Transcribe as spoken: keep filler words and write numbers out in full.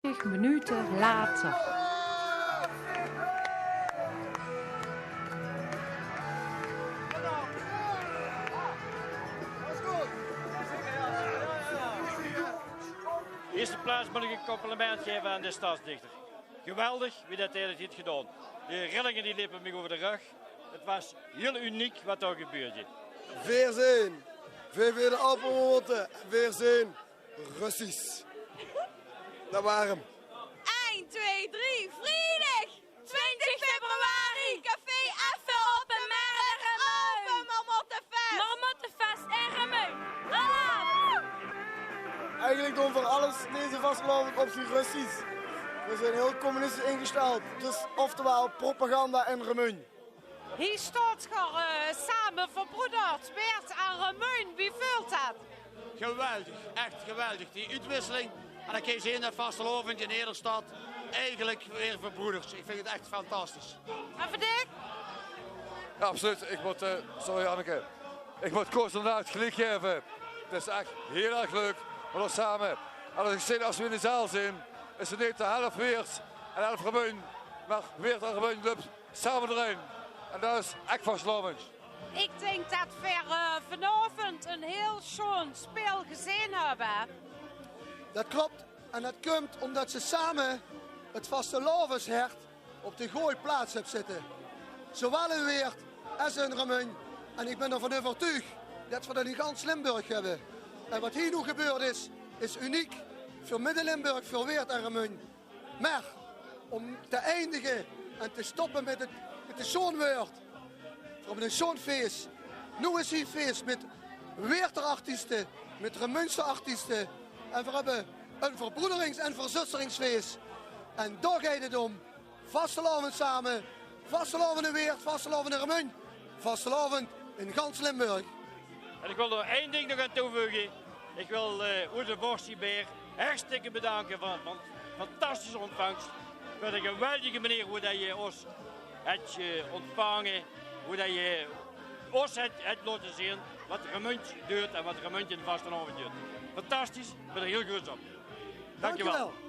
Twintig minuten later. Op de eerste plaats moet ik een compliment geven aan de stadsdichter. Geweldig wie dat hij dat heeft gedaan. De rillingen die liepen mij over de rug. Het was heel uniek wat daar gebeurde. Veer zeen, veer veerde Alpenroute, veer zeen Russisch. Dat waor 'm. Ein, twee, drie, vriedig! Twintig februari, café Effe op de Merre. Marmottefest! Marmottefest in Remunj. Hallo! Eigelik doon veer alles deze vastelaovend op zien Russisch. Veer zeen hiel communistisch ingesteld. Dus oftewel propaganda in Remunj. Hie staot geer eh, same verbroederd, Weert en Remunj. Wie veult dat? Geweldig, echt geweldig. Die oetwisseling. En dan kins se in de vastelaovend in Nederstad eigelik weer verbroederd. Ik vind het echt fantastisch. En veur dich? Ja, absoluut. Ik moet, eh, sorry Anneke. Ik moet Koos inderdaad gelijk geven. Het is echt heel erg leuk. Maar dan samen. En als ik zin, als we in de zaal zijn, is het niet de helft Weert en helft Remunj. Maar Weert en Remunj loopt samen erin. En dat is echt vastelaovend. Ik dink dat veer eh, vanaovend een heel schoon speel gezeen hebben. Dat klopt. En dat kump omdat ze same het vastelaoveshert op de gooj plaats hebbe zitte. Zowel in Weert es in Remunj. En ik bin d'rvan euvertuug dat veer dat in gans Limburg hebbe. En wat hie noe gebeurd is, is uniek veur Midde-Limburg, veur Weert en Remunj. Mer om te eindige en te stoppe mit het, mit de sjoon weurd, veer hebbe een sjoon fees. Noe is hie fees mit Weerter artieste, mit Remunjse artieste. En veer hebbe een verbroederings- en verzusteringsfees. En dao geit het om. Vastelaovend same. Vastelaovend in Weert, vastelaovend in Remunj. Vastelaovend in gans Limburg. En ik wil er één ding nog aan toevoegen. Ik wil eh Oede Vorst Beer hartstikke bedanken van, van fantastische ontvangst. Veur de geweldige manier hoe dat je ons het eh, ontvangen, hoe dat je ons het, het laten zien wat Remunj doet en wat Remunj in de vastelaovend doet. Fantastisch, ik ben er heel groot op. Dankjewel. Dankjewel.